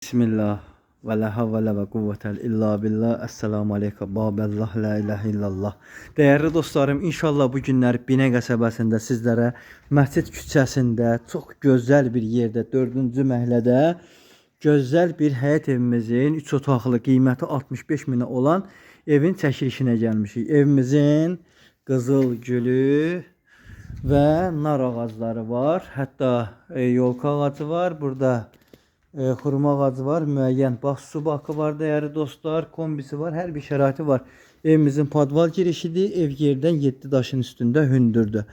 Bismillah və la havlə və quvvətə illa billah. Esselamu aleyküm babəllah la ilahe illallah. Dəyərli dostlarım, inşallah bu günlər Binə qəsəbəsində sizlərə Məscid küçəsində çox gözəl bir yerdə, 4-cü məhəllədə gözəl bir həyət evimizin 3 otaqlı, qiyməti 65 minə olan evin çəkilişinə gəlmişik. Evimizin qızıl gülü və nar ağacları var. Hətta yolka ağacı var. Burada xurma ağacı var, müəyyən bax su bakı var dəyərli dostlar, kombisi var, hər bir şəraiti var. Evimizin podval girişidir. Ev yerdən 7 daşın üstündə hündürdür.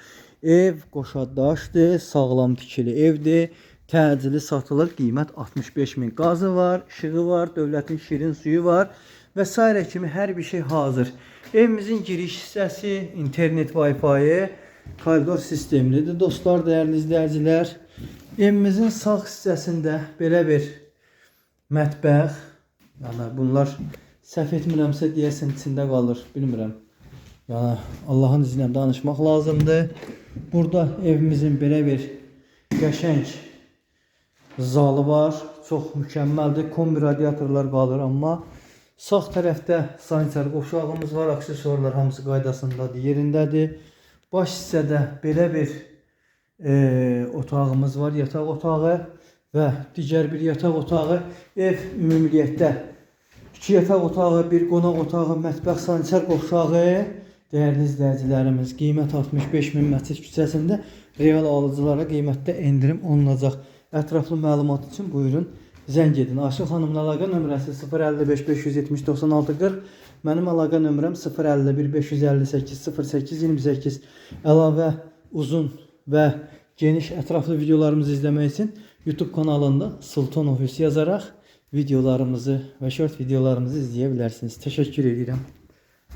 Ev qoşa daşdır, sağlam tikili evdir. Təcili satılır, qiymət 65 min. Qazı var, işığı var, dövlətin şirin suyu var və sairə kimi hər bir şey hazır. Evimizin giriş hissəsi, internet Wi-Fi, koridor sistemlidir. Dostlar, dəyərli izləyicilər, evimizin sağ hissəsində belə bir mətbəx. Yəni bunlar səhv etmirəmsə deyəsən içində qalır, bilmirəm. Yəni Allahın izni ilə danışmaq lazımdır. Burada evimizin belə bir qəşəng zalı var. Çox mükəmməldir. Kombi radiatorlar qalır, amma sağ tərəfdə sanitar qovşağımız var. Aksesuarlar hamısı qaydasındadır, yerindədir. Baş hissədə belə bir otağımız var, yataq otağı və digər bir yataq otağı. Ev ümumiyyətdə 2 yataq otağı, bir qonaq otağı, mətbəx, sanitar qovşağı. Dəyərli izləyicilərimiz, qiymət 65 min Məscid küçəsində real alıcılara qiymətdə endirim olunacaq. Ətraflı məlumat üçün buyurun zəng edin. Aşıq xanımın əlaqə nömrəsi 055 570 96 40. Mənim əlaqə nömrəm 051 558 08 28. Əlavə uzun və geniş ətraflı videolarımızı izləmək üçün YouTube kanalında Sultan Ofis yazaraq videolarımızı və short videolarımızı izləyə bilərsiniz. Təşəkkür edirəm.